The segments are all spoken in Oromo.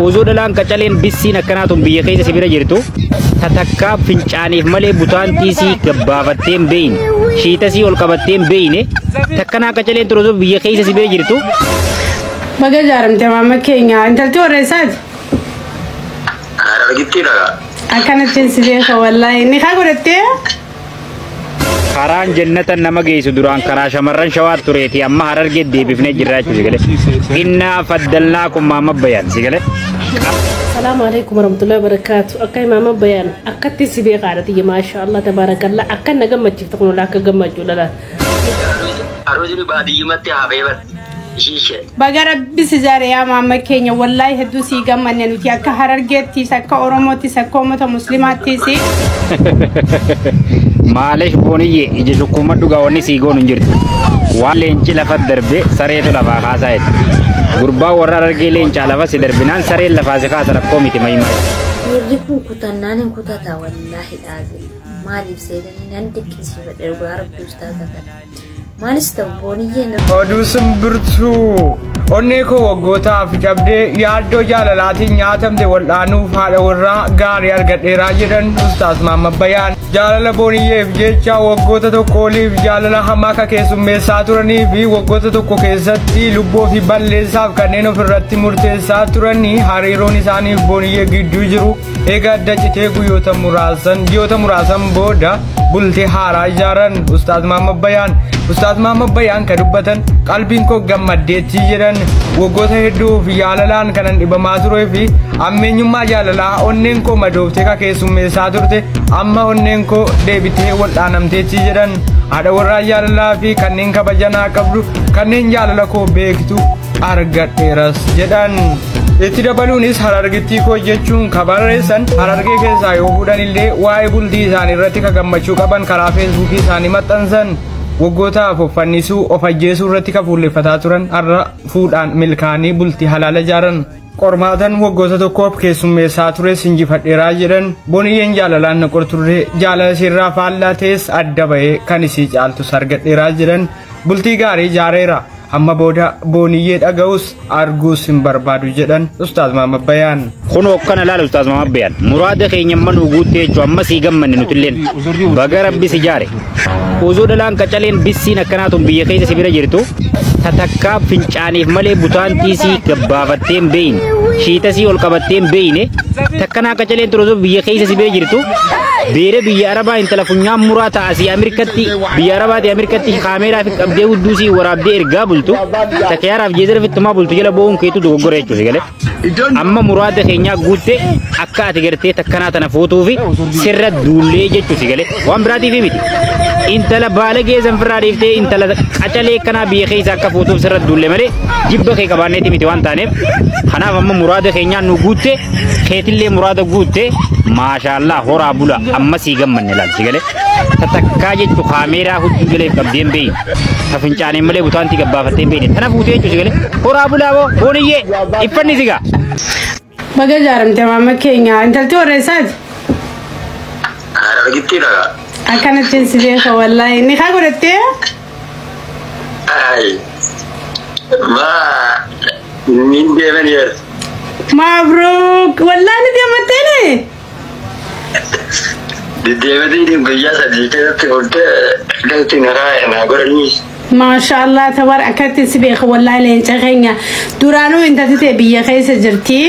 Osoo dhalaan qacaleen bissiin akkanaa tun biyya keessa si bira jirtu tatakkaa fincaaniif malee butaantiisii gabbaafattee hin beeyne, shiitasii ol qabattee hin beeyne, takkanaa qacaleen tun osoo biyya keessa si bira jirtu. Baga ijaaramte maama keenya. Intalti warra eessaati? Harargittiidha. Akkanattiin si beeka wallaahi. Nikaa godhattee? Karaan jannata nama geessu duraan karaa shamarran Shawaa tureeti, amma Harargee deebifnee jirra jechuudha, si galee. Innaa faddalnaa kun maama bayaan, si galee. Salaamu alaikum warahmatullahi wabarakatuh. Akka imaama bayaan akkatti si beekaadha tiyya, maasha Allah tabaarakallah, akka na gammachiifte kun akka gammachuu dhala. Aruuzni baadiyyumatti hafee bar. Ishiishee. Baga Rabbi si ijaare yaa maama keenya, wallaahi hedduu sii gammanne nuti akka Harargeettis, akka Oromoottis, akka uummata Muslimaattis. Maalesh booniyye, ija shukkuma dhugaa wanni sii goonu hin jirtu. Waan leenci lafa darbe sareetu lafaa kaasaa jedhe. Gurbaa warra Harargee leencaa lafa si darbinaan sareen lafaa si kaasa, rakkoo miti mahimaa. Dhiirri kun kutannaan hin kutata wallaahi dhaazee. Maaliif seetanii nan dinqisiifadhe dhugaa Rabbi ustaaza kana. Maalis ta'u booniyyeen Oduu simbirtuu onnee koo waggootaaf cabdee yaaddoo jaalalaatiin nyaatamte wal'aanuuf haadha warraa gaarii argadheeraa jedhan Ustaas Mahammad Bayaan. Jaalala booniyyeef jecha waggoota tokko oliif jaalala hamaa ka keessummeessaa turanii fi waggoota tokko keessatti lubbuu fi balleessaaf kanneen ofirratti murteessaa turanii, hariiroon isaaniif booniyyee gidduu jiru eega adda citee guyyoota muraasan ji'oota muraasan booda bultii haaraa ijaaran Ustaas Mahammad Bayaan. Ustaas Mahammad Bayaan ka dubbatan, qalbiin koo gammaddeetti jedhan. Waggoota hedduuf jaalalaan kanan dhibamaa turee fi ammeenyummaa jaalalaa onneen koo madooftee ka keessummeessaa turte, amma onneen koo deebitee waldhaanamteetti jedhan. Haadha warraa jaalalaa fi kanneen kabajanaa qabdu, kanneen jaalala koo beektu argadheeras jedhan. Itti dabaluunis Harargittii koo jechuun ka barreessan, Harargee keessaa yoo fuudhan illee waa'ee bultii isaanii irratti ka gammachuu qaban karaa Feesbuukii isaanii maxxansan. Waggootaaf of fannisuu, of ajjeesuu irratti ka fuulleffataa turan har'a fuudhaan milkaanii bultii halaala ijaaran. Qormaatan waggoota tokkoof keessummeessaa tures injifadheeraa jedhan. Boniyyeen jaalalaan na qorturree jaalala isheerraa faallaa ta'es adda ba'ee kan isii caaltus argadheeraa jedhan. Bultii gaarii ijaareera. Amma booda booniyyee dhaga'us arguus hin barbaadu jedhan Ustaaz Mahammad Bayaan. Kunoo akkana laala Ustaaz Mahammad Bayaan. Muraada keenya amma nu guuttee jechuun amma sii gammanne nutilleen. Baga Rabbi si jaare. Osoo dhalaan qacaleen bissiin akkanaa tun biyya keessa si bira jirtu tatakkaa fincaaniif malee butaantiisii gabbaafattee hin beeyne, shiitasii ol qabattee hin beeyne, takkanaa qacaleen tun osoo biyya keessa si bira jirtu beere biyya Arabaa intala funyaan muraa ta'a asii Ameerikatti, biyya Arabaatii Ameerikatti kaameeraa fi qabdee hudduu sii waraabdee ergaa bultu, takyaaraaf jeezara fittumaa bultu jala boo'uun keetu dogoggora jechuudha, galee. Amma muraada keenyaa guutte, akka ati gartee takkanaa tana fuutuufi sirra duullee jechuusi galee, waan biraatiif miti. Intala baalagee sanfirraa dhiiftee intala qacalee kanaa biyya keessa akka fuutuuf sirra duulle malee jibba kee qabaanneeti miti waan taaneef. Kanaaf amma muraada keenyaa nu guutte, keetillee muraada guutte, maashaallaa, horaa bula, amma sii gammanne laal, si galee. Tatakkaa jechu kaameeraa hudduu jala qabdee hin beeyne. Ta fincaaneen malee butaantii gabbaafattee hin beeyne. Tana fuutee jechu, si galee. Horaa bulaa boo booniyyee iffanni sigaa. Baga ijaaramte maama keenya. Intalti warra eessaati? Harargittiidha. Akkanattiin si beeka wallaahi. Nikaa godhattee? Ay. Maa nin deeman yees. Mabruuk, wallaahi ni deematteeni? Deddeebitiin guyyaa 3 keessatti fuutee galti naraa naa godhanii. Maashaallah tabar, akkatti si beeka wallaahi, leenca keenya. Duraanuu intalti ta'e biyya keessa jirti.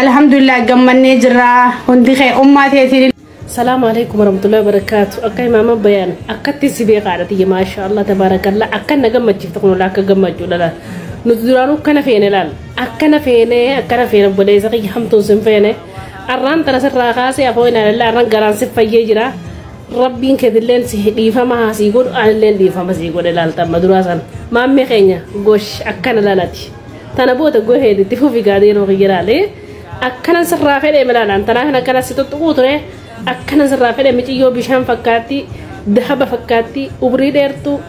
Alhamdulillah, gammannee jirra hundi kee ummaa teetiin. Salaamu alaikum warahmatullahi wabarakatuh. Akka imaama bayaan akkatti si beekaadha tiyya, maasha Allah tabaarakallah, akka na gammachiifte kun akka gammachuu dhala. Nuti duraanuu akkana feene laal. Akkana feene, akkana feene, obboleessa kiyya, hamtuun sin feene. Arraan tana sirraa kaasee afoo ilaalalla, arraan garaan si fayyee jira. Rabbiin keetilleen si dhiifama haa sii godhu, anilleen dhiifama sii godhe laalta amma duraa sana. Maammee keenya gosh akkana laalati. Tana booda gohee itti fufi gaadee yeroo kiyya laalee. Akkana sirraa fedhee milaalaan tanaaf akkana si tuttuquu ture. Akkana sirraa fedhe, miciyyoo bishaan fakkaatti, dahaba fakkaatti, umrii dheertu,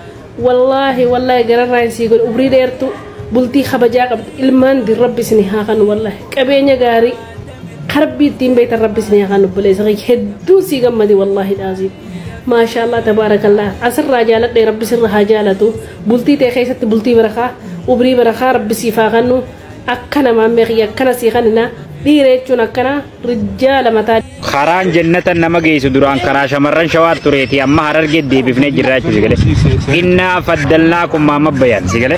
wallaahi wallaahi gararraa hin sii godhe, umrii dheertu, bultii kabajaa qabdi, ilmaan din Rabbi isin haa kanu, wallaahi qabeenya gaarii karbii ittiin beektan Rabbi isin haa kanu. Obboleessa kiyya, hedduun sii gammade wallaahi dhaazii. Maashaallah tabaarakallah, asirraa jaaladhe, Rabbi sirra haa jaalatu, bultii ta'e keessatti bultii barakaa, umrii barakaa Rabbi siif haa kennu. Akkana maammee kiyya akkana sii kanina dhiira jechuun akkana rijjaala mataa. Karaan jannata nama geessu duraan karaa shamarran shawaa tureeti amma harargee deebifnee jirra jechuudha sigale. Innaa faddalnaa kun maama bayaan sigale.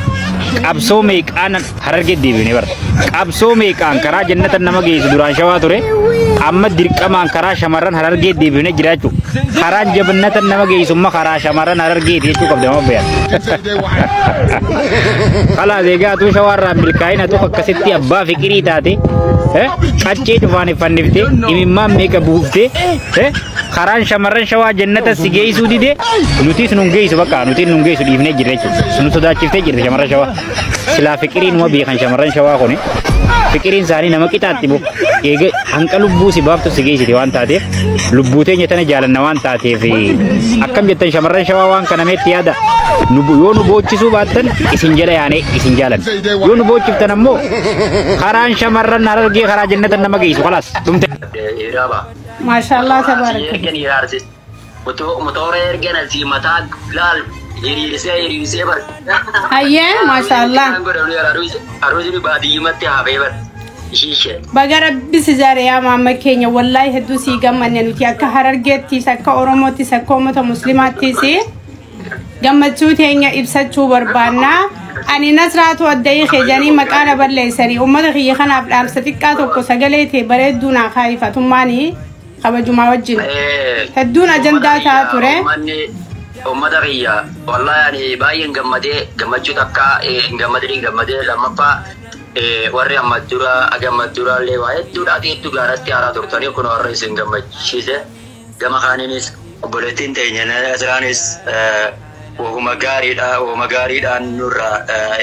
Qabsoo meeqaan harargee deebifnee bara. Qabsoo meeqaan karaa jannata nama geessu duraan shawaa ture amma dirqamaan karaa shamarran harargee deebifnee jira jechuudha. Karaan jabannata nama geessu amma karaa shamarran harargeeti jechuu qabda maama bayaan. Kalaas egaa atuu shawaarraa milkaa'ina tokko akkasitti abbaa fiqirii taate qaccee cufaan fanniftee imimmaan meeqa buuftee karaan shamarran shawaa jannata si geessuu dide nutis nun geessu bakka nutis nun geessu dhiifnee jirra jechuudha. Nu sodaachiftee jirti shamarran shawaa. Silaa fiqiriin numa beekan shamarran shawaa kuni fiqiriin isaanii nama qixaatti bu eega hanqa lubbuu si baaftu si geessite waan taateef lubbuu teenya tana jaalanna waan taateef akkam jettan shamarran shawaa waan kana meetti yaada. Yoo nu boochisuu baattan isin jala yaanee isin jaalan. Yoo nu boochiftan ammoo karaan shamarran harargee karaa jannatan nama geessu khalaas dhumte. Maashaallah tabaaraka. Motora ergan asii mataa laal hiriirsee bar. Hayyee maashaallah. Aruusi baadiyyumatti hafee bar. Ishiishee. Baga rabbi si jaare yaa maama keenya wallaahi hedduu sii gammanne nuti akka harargeettis akka oromoottis akka uummata muslimaattis gammachuu teenya ibsachuu barbaanna. Ani Nasraatu Addayii keejanii maqaa na balleessanii uummata kiyya kanaaf dhaamsa xiqqaa tokko sagalee ta'e bareedduu naa kaayifatummaanii kabajumaa wajjin. Hedduun ajandaa ta'aa ture. Uummata kiyya wallaahi ani baay'een gammadee gammachuu takka hin gammadin gammadee lammaffaa warri amma dura gamma duraallee waa hedduudhaaf hedduu gaaratti haaraa turtanii kun warra isin gammachiise gama kaaniinis obboleettiin teenya Nasraanis wahuma gaariidhaan nurraa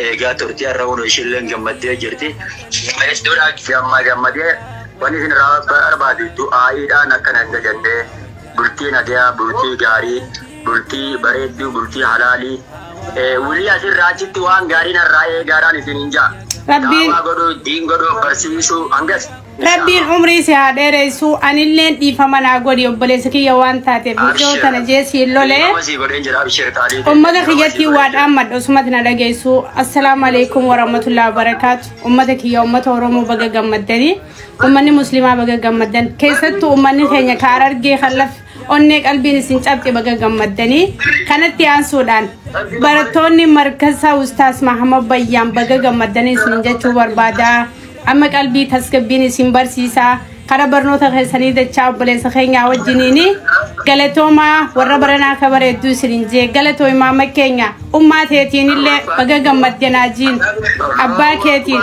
eegaa turte har'a kun ishiilleen gammaddee jirti. Hedduudha gammadee wanni isin irraa barbaadu du'aayiidhaan akkana hin jennee bultii nagayaa bultii gaarii bultii bareedduu bultii halaalii wulii asirraa achitti waan gaariin irraa eegaadhaan isin hin jaa. Rabbiin godhuu diin godhuu barsiisuu hangas. Rabbiin umrii si haa dheeressu anilleen dhiifama naa godhi obboleessa kiyya waan taateef iddoo tana jeesiin lolee ummata kiyyatti waa dhaammadha osumatti na dhageessu. Assalaamu alaikum warahmatullahi wabarakaatu. Ummata kiyya ummata Oromoo baga gammaddanii ummanni muslimaa baga gammaddan keessattuu ummanni keenya ka harargee kan onnee qalbiin isin cabxe baga gammaddanii kanatti aansuudhaan barattoonni markaza Ustaas Mahamad Bayyaan baga gammaddanii isin jechuu barbaada. Amma qalbii tasgabbiin isin barsiisaa karaa barnoota keessanii dachaa obboleessa keenyaa wajjiniini galatoomaa warra baranaa ka bareedduu isinin jee galatoo imaama keenya ummaa teetiin illee baga gammaddanaa jiin abbaa keetiin.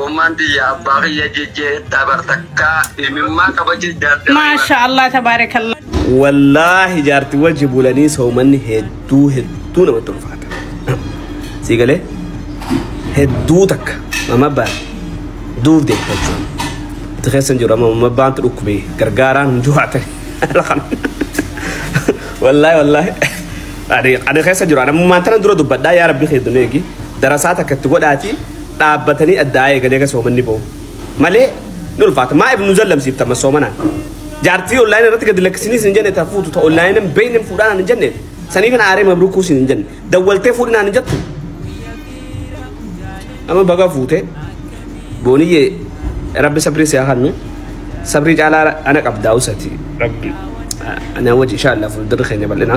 Ummaan tiyya abbaa kiyya jejjee tabartakkaa imimmaa kabaje jaartii. Maasha Allah tabaarakallah. Wallaahi jaartii wajji bulanii soomanni hedduu hedduu namatti ulfaata. Sii galee hedduu takka mama abbaan duuf deemta jechuudha. Itti keessan jiru amma mama abbaantu dhukkubee gargaaraan hin juwaate. Wallaahi wallaahi. Ani keessa jiru ani maantana dura dubbadhaa yaa rabbi keeddun eegi darasaa takka itti godhaati dhaabbatanii addaa eeganii akka soomanni ba'u. Malee ni ulfaata maa ibnu zallamsiifta soomanaan. Jaartii onlaayinii irratti gadi lakkisanii hin jenne ta fuutu ta onlaayinii hin beekne fuudhaan hin jenne sanii kana aaree mabrukuu hin jenne dawwaltee fuudhinaan hin jettu. Amma baga fuute booniyyee rabbi sabrii si haa kennu sabrii caalaa ana qabdaa usati rabbi ana wajji insha Allah fuuldurri keenya bal'ina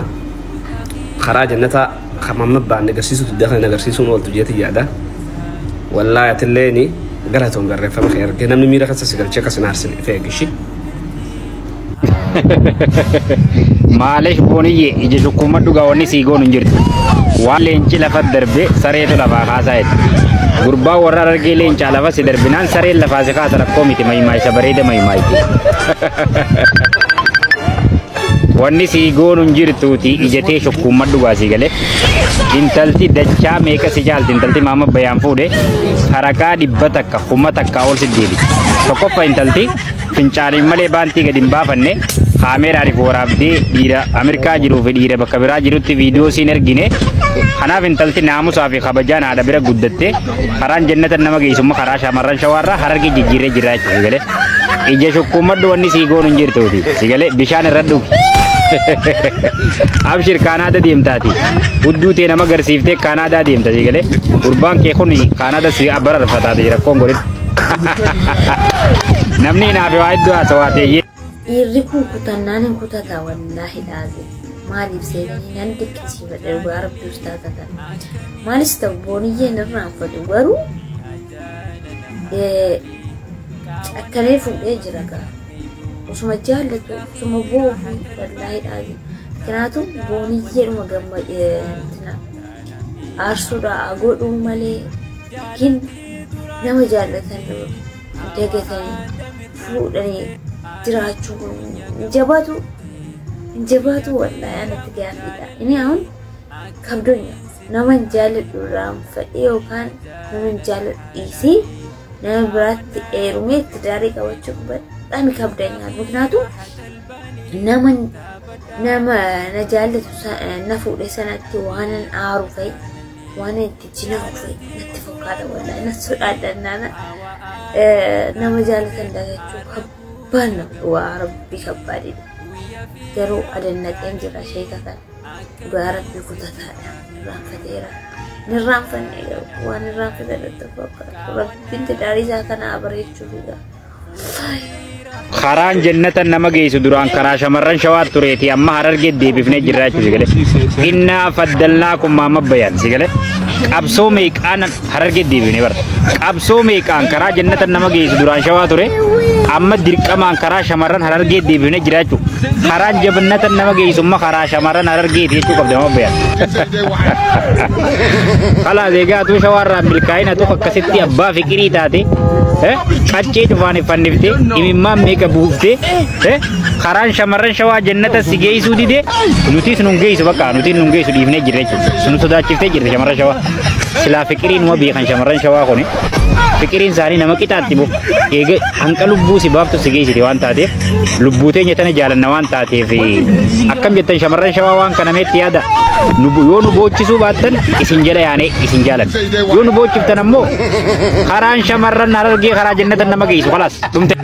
karaa jannataa hamma baanne agarsiisutu dakan agarsiisuun ooltu jeeti yaada. Wallaahi atilleeni galatoon barreeffama kee argee namni miira keessa si galchee akkas hin aarsine feegishi. Maaliif booniyyee ija shukkuma dhugaa wanni sii goonu hin jirtu. Waan leenci lafa darbe sareetu lafaa kaasaa jedha. Gurbaa warra harargee leencaa lafa si darbinaan sareen lafaa si kaasa rakkoo miti mahimaa isa bareeda mahimaa itti. Wanni sii goonu hin jirtuuti ijatee shukkuumma dhugaa sii galee. Intalti dachaa meeqa si jaalti intalti maama bayaan fuudhe harakaa 100 1000 ol si deebi. Tokkoffaa intalti fincaaniin malee baantii gadi hin baafanne kaameeraaniif waraabdee dhiira Ameerikaa jiruu fi dhiira bakka biraa jirutti viidiyoo siin ergine. Kanaaf intalti naamusaa fi kabajaan haadha bira guddatte karaan jannata nama geessummaa karaa shamarran shawaarraa harargee jijjiirree jira jechuudha galee. Ija shukkuummadhu wanni sii goonu hin jirtuuti si galee bishaan irra dhugi. Abshir Kaanaada deemtaati. Hudduu tee nama agarsiiftee Kaanaadaa deemta si galee. Gurbaan kee kun Kaanaada si bararfataate rakkoon godhin. Namni hinaafe waa hedduu haasawaa ta'e. Dhiirri kun kutannaan hin kutata wallaahi dhaazee. Maaliif seetanii nan dinqisiifadha dhugaa rabbi ustaaza kana. Maalis ta'u booniyyeen irraanfatu garuu akkanee fuudhee jira gaa. Osuma jaallatu osuma boofi wallaahi dhaazee. Kanaatu booniyyeedhuma aarsuudha godhuu malee yookiin nama jaallatan dagatanii fuudhanii jiraachuu jabaatu jabaatu wallaahi anatti gaaffiidha. Inni ahun kabdonya nama hin jaalladhu irraanfadhee yookaan nama hin jaalladhu dhiisee nama biraatti heerumee itti daarii qabachuun በጣም ይከብደኛል። ምክንያቱም nama na jaallatu na fuudhe sanatti waanan aaru fa'i waan itti jinaa'u fa'i natti fakkaata wallaahi na sodaadhannaana nama jaallatan dagachuu kabbaan waa rabbii kabbaadidha. Garuu adannaqeen jira sheeka kana dhugaa rabbii kutataadha irraanfateera. Nirraanfanne garuu waan irraanfate natti fakkaatu rabbiin tidaarii isaa kana bareechuuf egaa. Karaan jannata nama geessu duraan karaa shamarran shawaa tureeti amma harargee deebifnee jirra jechuudha si galee. Innaa faddalnaakum maama bayaan si galee. Qabsoo meeqaan harargee deebifnee bara. Qabsoo meeqaan karaa jannata nama geessu duraan shawaa ture amma dirqamaan karaa shamarran harargee deebifnee jira jechuudha. Karaan jabannata nama geessu amma karaa shamarran harargeeti jechuu qabda maama bayaan. Kalaas egaa atuu shawaarraa milkaa'ina tokko akkasitti abbaa fiqirii taate qaccee cufaan fanniftee imimmaan meeqa buuftee karaan shamarran shawaa jannata si geessuu didee nutis nun geessu bakka nutis nun geessu dhiifnee jirra jechuudha. Nu sodaachiftee jirti shamarran shawaa. Silaa fiqiriin numa beekan shamarran shawaa kuni fiqiriin isaanii nama qixaatti bu eega hanqa lubbuu si baaftu si geessite waan taateef lubbuu teenya tana jaalanna waan taateef akkam jettan shamarran shawaa waan kana meetti yaada yoo nu boochisuu baattan isin jala yaanee isin jaalanna yoo nu boochiftan ammoo karaan shamarran harargee karaa jannatan nama geessu khalaas dhumte.